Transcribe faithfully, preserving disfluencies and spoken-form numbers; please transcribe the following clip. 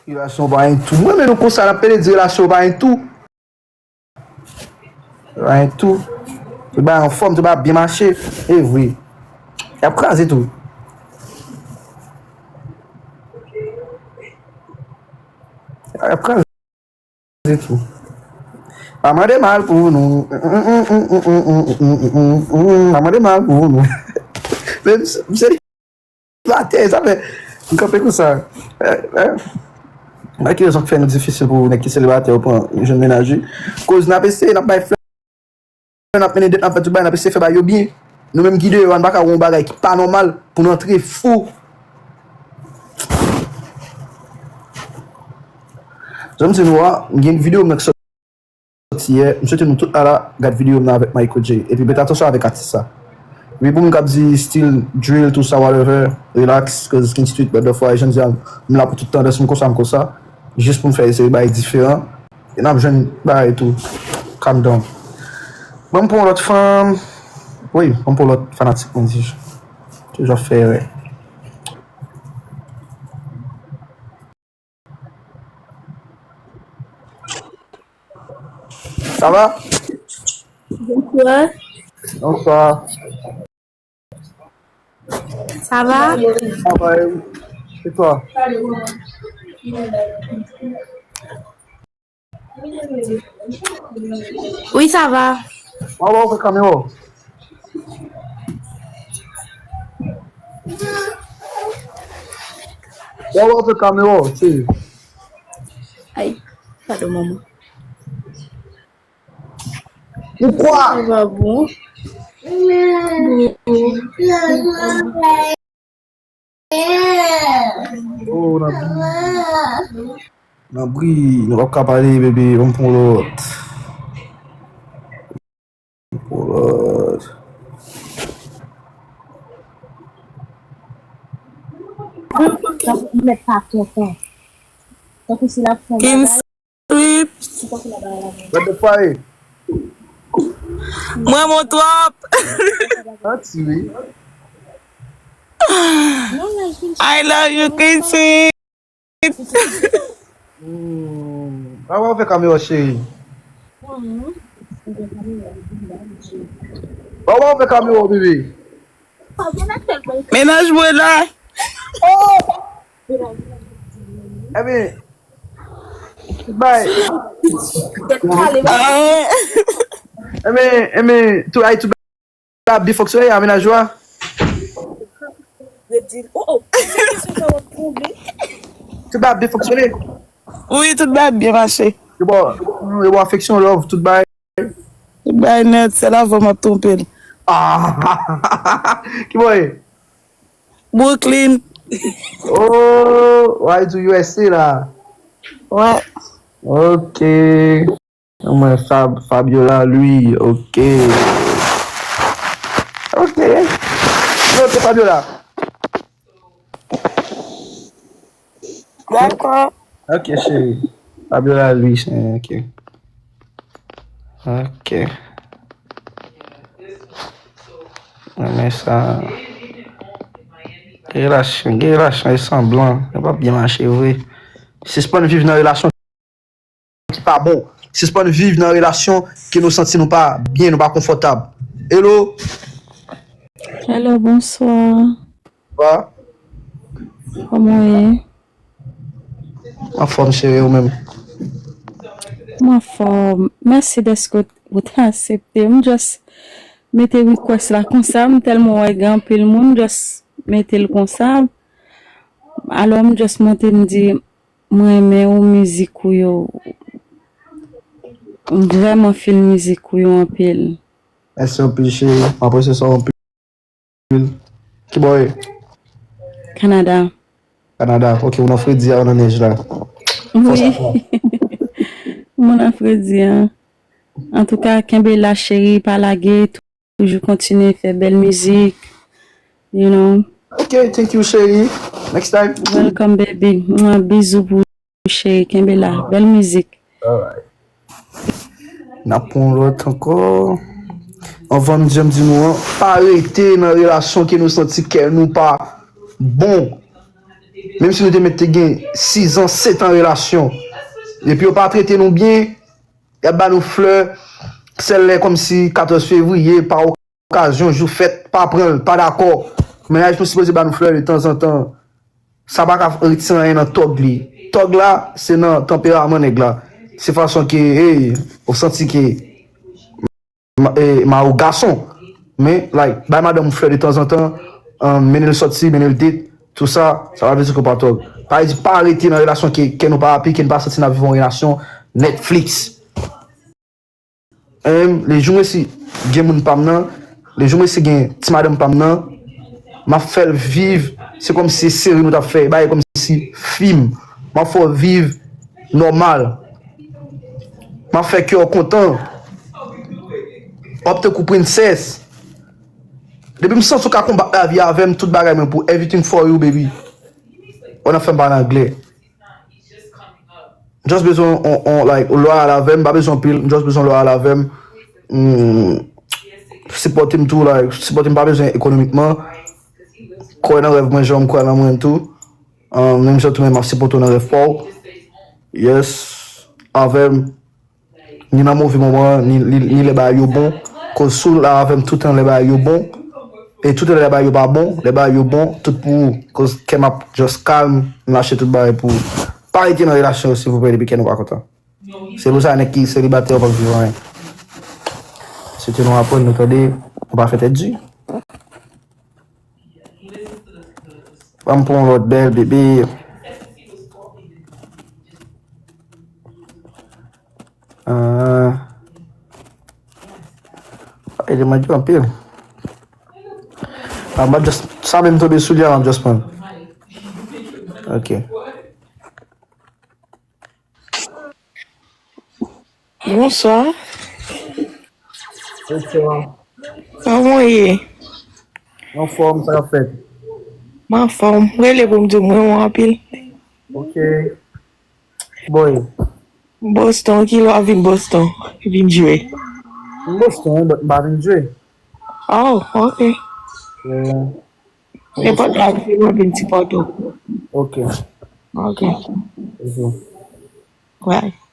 Relasyon pa anyen tou. Mwen menm konsa, n ap pede di relasyon pa anyen tou. Pa anyen tou. Tout bagay anfòm, tout bagay ap byen mache. E vre. Y ap kraze tou. Y ap kraze tou. Pa mande mal pou nou. Pa mande mal pou nou. Men m se selibatè, sa fè m kanpe konsa. Nan ki rezon k fè nou difisil pou nèg ki selibatè yo pran jwenn mennaj wi? Koz n ap eseye, n ap bay flè, n ap mennen dèt, n ap fè tout bagay, n ap eseye fè bagay yo byen. Nou menm ki deyò a, n pa ka wè yon bagay ki pa nòmal pou n antre fou. Jan m di nou a, m gen videyo m nan ki sòti yè. M swete nou tout ala gad videyo m nan avèk Michael J. Epi mete atansyon avèk atis sa. Epi pou moun k ap di stil drill, tou sa, whatever, relax, cause King Street, Bèl Dòfwa, e jan m di a, m la pou tout tandans, m konsa, m konsa. Jis pou m fè eseye bagay diferan. E n ap jwenn bagay tou. Calm down. Ban m pran yon lòt fanm. Wi, ban m pran yon lòt fanatik mwen di. Toujou ap fè erè. Sa va? Bonsoir. Bonsoir. Ça va? Travay. E twa? Oui, ça va. Waw, waw, fè kamera w. Waw, waw, fè kamera w, cheri. Ay, padon, manman. Ou kwa? Sa va bon? Oh, n ap ri. N ap ri. Nou p ap ka pale, bebe. Ban m pran lòt. Ban m pran lòt. Mèt pa kontan. Tankou si l ap fè yon bagay. Street. What the fuck? Mwen mon twòp. Santi wi. I love you, Quincy. Hmm. Ba w fè kamera, cheri. Ba w fè kamera, bebe. Mennaj mwen la. Ebyen, bay. Ah. Ebyen, ebyen, tout, ay, tout bagay ap byen fonksyone, a mennaj ou a? Tout bagay ap byen fonksyone? Wi, tout bagay ap byen mache. Yo ba, yo ba afeksyon, love, tout bagay. Bay nèt, sèl avè w m ap twonpe l. Ah! Ki bò ye? Brooklyn. Oh, why do U S A la? Wè. Ok. Mwen Fab, Fabiola, lui. Ok. Ok. Ok, Fabiola. Dakò. Ok, cheri. Fabiola, lui, ok. Ok. Renmen sa. Gen relasyon, gen relasyon e sanblan. Yo p ap byen mache vre. Sispann viv nan relasyon ki pa bon. Sispann viv nan relasyon ke nou santi nou pa byen, nou pa konfòtab. Hello. Hello, bonsoir. Bonsoir. Kòman w ye? Anfòm, cheri, ou menm? M anfòm. Mèsi dèske w, ou te aksepte. M just mete request la konsa. M tèlman wè gen anpil moun, m just mete l konsa. Alò, m just monte, m di, m renmen w, mizik ou yo. M vrèman feel mizik ou yo anpil. Mèsi anpil, cheri. M apresye sa anpil. Ki bò w ye? Kanada. Kanada. Ok, ou nan fredi a, ou nan nèj la? Wi. Fòs a fò. M nan fredi a. Antouka, kenbe la, cheri, pa lage, toujou kontinye fè bèl mizik, you know. Ok, thank you, cheri. Next time. Welcome, baby. Mwa, bizou pou ou, cheri, kenbe la. Bèl mizik. Alright. N ap pran lòt ankò. Anvan m di, m di nou an, pa rete nan relasyon ke nou santi kè nou pa bon. Menm si nou te mèt te gen sizan, setan relasyon, epi yo pa trete nou byen, y ap ba nou flè sèl lè kòmsi katòz fevriye, pa okazyon, jou fèt, pa pran l, pa dakò. Mennaj nou sipoze ba nou flè detanzantan. Sa pa ka retire anyen nan tòg li. Tòg la, se nan tanperaman nèg la. Se fason ke, hey, ou santi ke ma- e, mari w gason. Men, like, bay madanm ou flè detanzantan, um, mennen l sòti, mennen l date, tou sa, sa pa vle di ke w pa tòg. Pa vle di pa rete nan relasyon ke kè nou pa api, ke n pa santi n ap viv yon relasyon Netflix. Em, le jou mwen si gen moun pa m nan, le jou mwen si gen ti madanm pa m nan, m ap fè l viv, se kòmsi se seri nou t ap fè, bagay kòmsi fim. M ap fè w viv nòmal. M ap fè kè w kontan. W ap tankou prensès. Depi m santi w ka konbat lavi avè m, tout bagay mwen pou everything for you, baby. Ou nan fè m pale anglè. Just bezwen on, on, like, ou loyal avè m, m pa bezwen anpil, m just bezwen loyal avè m. Mm, sipòte m tou, like, sipòte m pa bezwen ekonomikman. Kwè nan rèv mwen, jan m kwè nan mwen tou. Um, menm jan tou, men m ap sipòte w nan rèv pa w. Yes, avè m. Ni nan move moman, ni, ni, ni lè bagay yo bon. Koz si w la avè m toutan lè bagay yo bon. E toutan lè bagay yo pa bon, lè bagay yo bon, tout pou ou. Koz kè m ap just kalm, m lache tout bagay pou ou. Pa rete nan relasyon yo, silvouplè, depi kè nou pa kontan. Se pou sa, nèg ki selibatè, yo p ap viv anyen. Se te nou aprann, nou tande, nou pa fè tèt di. Ban m pran yon lòt bèl bebe. Ah. E te manje anpil. Ah, m ap just, sa menm tonbe sou li a, m ap just pran. Ok. Bonswa. Bonswa. Kòman w ye? Anfòm, sa k ap fèt? M anfòm. M rele pou m di w m renmen w anpil. Ok. Boy. Boston, kilè w ap vin Boston? Vin jwe? M Boston, wi, but m pa vin jwe. Oh, ok. Yeah. Nenpòt lè w ap vin, mwen vin sipòte w. Ok. Ok. Ok. Bye.